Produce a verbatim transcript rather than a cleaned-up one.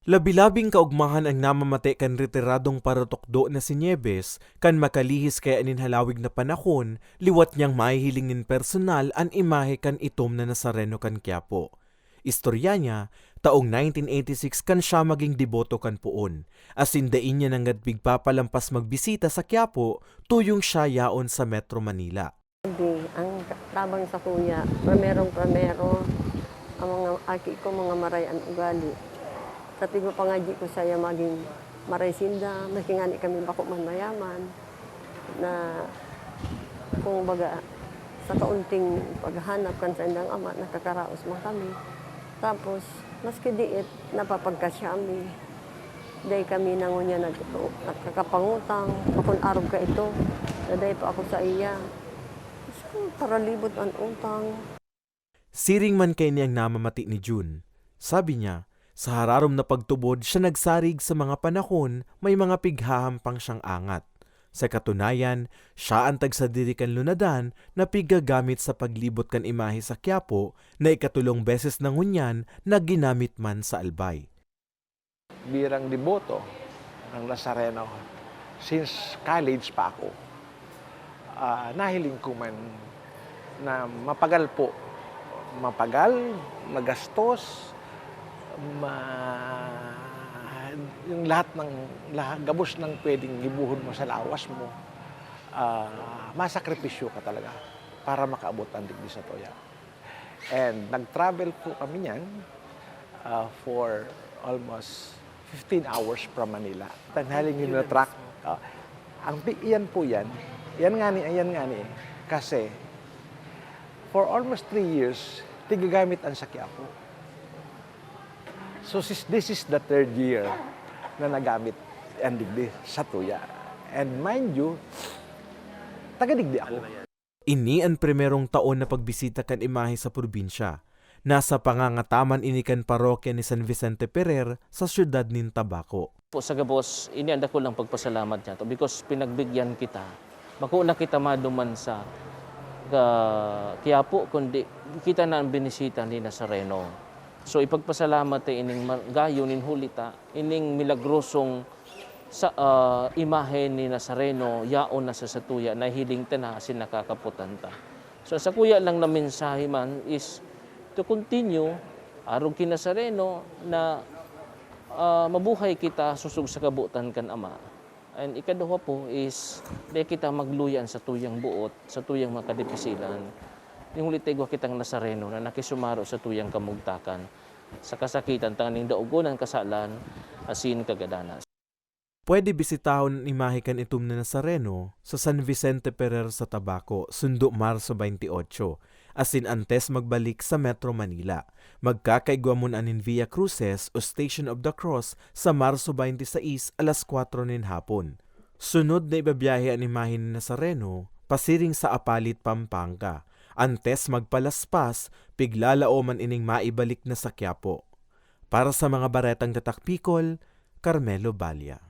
Labi-labing kaogmahan an namamate kan retiradong paratukdo na si Nieves, kan makalihis kaya nin halawig na panahon, liwat niyang mahihiling nin personal an imahe kan itom na Nazareno kan Quiapo. Istorya niya, taong nineteen eighty-six kan siya magin deboto kan poon, asin dai niya nanggad pigpapalampas magbisita sa Quiapo, tuyong siya yaon sa Metro Manila. Sabi, ang ka- tabang sakuya, primerong-primero, ang mga aki ko, mga maray an ugali. Sa tigpapangadyi ko saiya, magin maray sinda, maski ngani kami bako man mayaman, na kung baga, sa kaunting paghahanap kan saindang ama, nakakaraos man kami. Tapos, maski diit, napapagkasya mi. Dai kami na ngunyan nag- nagkakapangutang, bakong arog ka ito, na dai pa ako sa iya. Diyos ko, paralibot an utang. Siring man kaini ang namamati ni Jun. Sabi niya, sa hararom na pagtubod siya nagsarig sa mga panahon may mga pighahampang siyang angat. Sa katunayan, siya an tagsadiri kan lunadan na piggagamit sa paglibot kan imahe sa Quiapo na ikatulong beses na ngunyan na ginamit man sa Albay. Birang deboto ng Nazareno since college pa ako. Ah, nahiling ko man na mapagal po. Mapagal, magastos, ma- yung lahat ng lahat, gabos ng pwedeng gibuhon mo sa lawas mo, ah, masakripisyo ka talaga para makaabot ang digdi sa toya. And nag-travel po kami niyan ah, for almost fifteen hours from Manila. Tanghali yung na-track. Ah, ang pi- iyan po yan. Yan nga ni, yan nga ni. Kasi for almost three years, tigagamit ang sakya po. So sis- this is the third year na nagamit ang digdi sa tuya. And mind you, taga-digdi ako. Ini an primerong taon na pagbisita kan imahe sa probinsya. Nasa pangangataman ini kan parokya ni San Vicente Ferrer sa siyudad nin Tabaco. Po sa gabos, ini ang dakulang pagpasalamat niya to because pinagbigyan kita. Bako na kita maduman sa ka Quiapo, kundi kita na ang binisita ni Nazareno. So ipagpasalamat ta ining mar- gayo nin huli ta, ining milagrosong sa ah, imahe ni Nazareno yaon na sa satuya, nahiling ta na asin nakakaputan ta. So sa kuya lang na mensahe man is to continue arog ki Nazareno na ah, mabuhay kita sosog sa kabotan kan Ama. And ikaduha po is di kita magluya an satuyang buot, satuyang mga kadipisilan. Ning huli ta igwa kitang Nazareno na nakisumaro sa tuyang kamugtakan, sa kasakitan tanganing daogon an kasalan asin kagadanan. Pwede bisitahon an imahe kan itom na Nazareno sa San Vicente Ferrer sa Tabaco, sundo Marso twenty-eight, asin antes magbalik sa Metro Manila. Magkakaigwa man nin Via Cruces o Station of the Cross sa Marso twenty-six, alas kwatro nin hapon. Sunod na ibabyahe an imahe ni Nazareno pasiring sa Apalit, Pampanga. Antes magpalaspas, piglalao man ining maibalik na sa Quiapo. Para sa mga baretang tatak Bicol, Carmelo Balla.